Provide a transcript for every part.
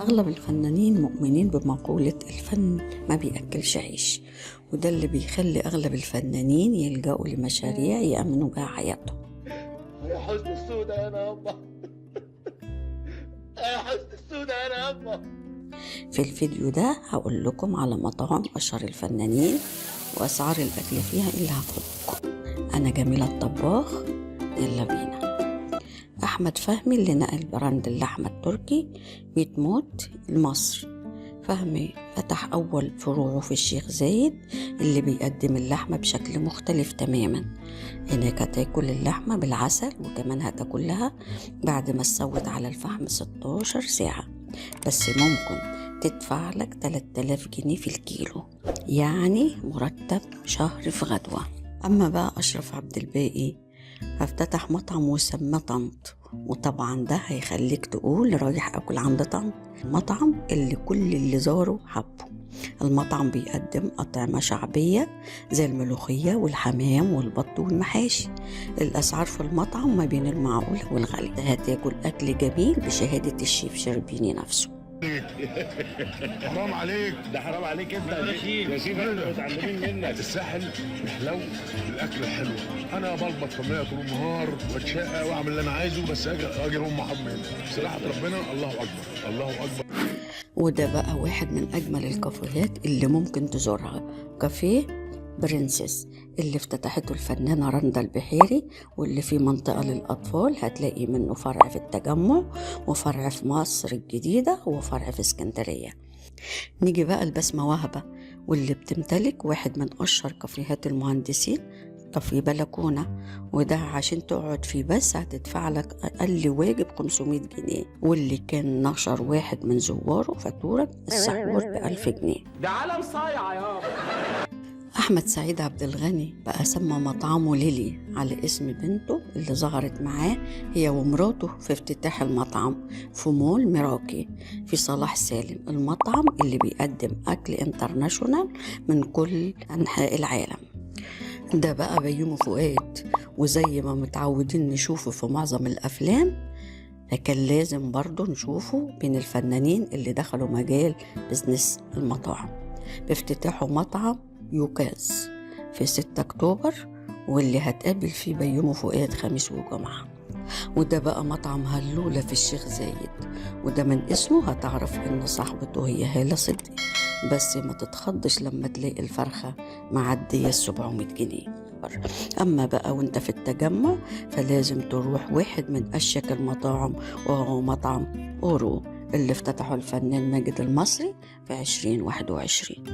أغلب الفنانين مؤمنين بمقولة الفن ما بيأكلش عيش، وده اللي بيخلي أغلب الفنانين يلجأوا لمشاريع يأمنوا بها حياتهم. يا حزن السودة أنا يابا، يا حزن السودة أنا يابا. في الفيديو ده هقول لكم على مطاعم أشهر الفنانين وأسعار الأكل فيها اللي هتخضكم. أنا جميلة الطباخ، يلا بينا. أحمد فهمي اللي نقل brand اللحمة التركي ميت موت لمصر. فهمي فتح أول فروعه في الشيخ زايد اللي بيقدم اللحمة بشكل مختلف تماما. هناك هتاكل اللحمة بالعسل، وكمان هتاكلها بعد ما تسوت على الفحم 16 ساعة، بس ممكن تدفع لك 3000 جنيه في الكيلو، يعني مرتب شهر في غدوة. أما بقى أشرف عبد الباقي فافتتح مطعم وسماه طنط، وطبعا ده هيخليك تقول رايح أكل عند طنط. المطعم اللي كل اللي زاره حبه. المطعم بيقدم أطعمة شعبية زي الملوخية والحمام والبط والمحاشي. الأسعار في المطعم ما بين المعقول والغالي. هتاكل أكل جميل بشهادة الشيف شربيني نفسه. حرام عليك، ده حرام عليك انت يا شيف، احنا متعلمين منك. الساحل الحلو، الاكل الحلو. انا بلبط في المية طول النهار واتشقى واعمل اللي انا عايزه، بس اجي ام حضن هنا. بصراحة ربنا الله اكبر، الله اكبر. وده بقى واحد من أجمل الكافيهات اللي ممكن تزورها، كافيه برنسس اللي افتتحته الفنانة رندا البحيري، واللي في منطقة للأطفال. هتلاقي منه فرع في التجمع وفرع في مصر الجديدة وفرع في اسكندرية. نيجي بقى لبسمة وهبة، واللي بتمتلك واحد من أشهر كافيهات المهندسين، كافيه بلكونة، وده عشان تقعد فيه بس هتدفع لك أقل واجب 500 جنيه، واللي كان نشر واحد من زواره فاتورة السحور ب1000 جنيه. ده عالم صايع يابا. أحمد سعيد عبد الغني بقى سمى مطعمه ليلي على اسم بنته اللي ظهرت معاه هي ومراته في افتتاح المطعم في مول ميراكي في صلاح سالم، المطعم اللي بيقدم أكل international من كل أنحاء العالم. ده بقى بيومي فؤاد، وزي ما متعودين نشوفه في معظم الأفلام، فكان لازم برضه نشوفه بين الفنانين اللي دخلوا مجال business المطاعم بافتتاحه مطعم يوكاز في 6 أكتوبر، واللي هتقابل فيه بيومي فؤاد خميس وجمعة. وده بقى مطعم هلولة في الشيخ زايد، وده من اسمه هتعرف إن صاحبته هي هالة صدقي، بس ما تتخضش لما تلاقي الفرخة معدية 700 جنيه. أما بقى وانت في التجمع فلازم تروح واحد من أشيك المطاعم، وهو مطعم أورو اللي افتتحه الفنان ماجد المصري في 2021.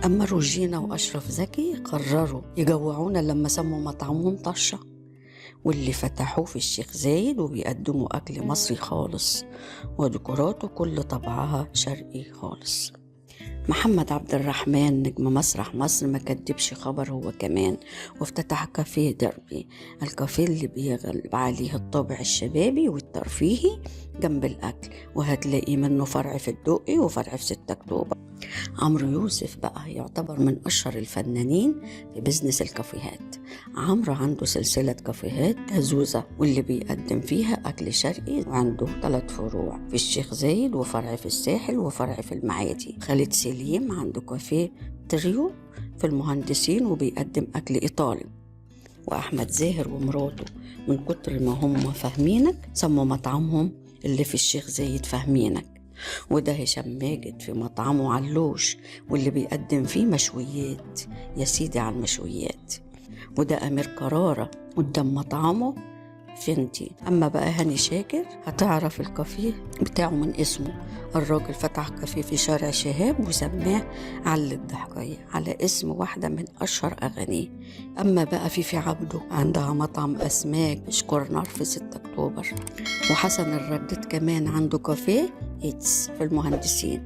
أما روجينا وأشرف زكي قرروا يجوعونا لما سموا مطعمهم طشة، واللي فتحوه في الشيخ زايد وبيقدموا أكل مصري خالص وديكوراته كل طبعها شرقي خالص. محمد عبد الرحمن نجم مسرح مصر ما كدبش خبر هو كمان، وافتتح كافيه ديربي، الكافيه اللي بيغلب عليه الطابع الشبابي والترفيهي جنب الأكل، وهتلاقي منه فرع في الدقي وفرع في 6 أكتوبر. عمرو يوسف بقى يعتبر من أشهر الفنانين في business الكافيهات. عمرو عنده سلسلة كافيهات كازوزة، واللي بيقدم فيها أكل شرقي، وعنده 3 فروع في الشيخ زايد وفرع في الساحل وفرع في المعادي. خالد سليم عنده كافيه تريو في المهندسين وبيقدم أكل إيطالي. وأحمد زاهر ومراته من كتر ما هم فاهمينك سموا مطعمهم اللي في الشيخ زايد فاهمينك. وده هشام ماجد في مطعمه علوش، واللي بيقدم فيه مشويات، يا سيدي على المشويات. وده أمير كرارة قدام مطعمه فنتي. أما بقى هاني شاكر هتعرف الكافيه بتاعه من اسمه، الراجل فتح كافيه في شارع شهاب وسماه علي الضحكية على اسم واحدة من أشهر أغانيه. أما بقى فيفي عبده عندها مطعم أسماك كورنر في 6 أكتوبر. وحسن الرداد كمان عنده كافيه إيتس في المهندسين.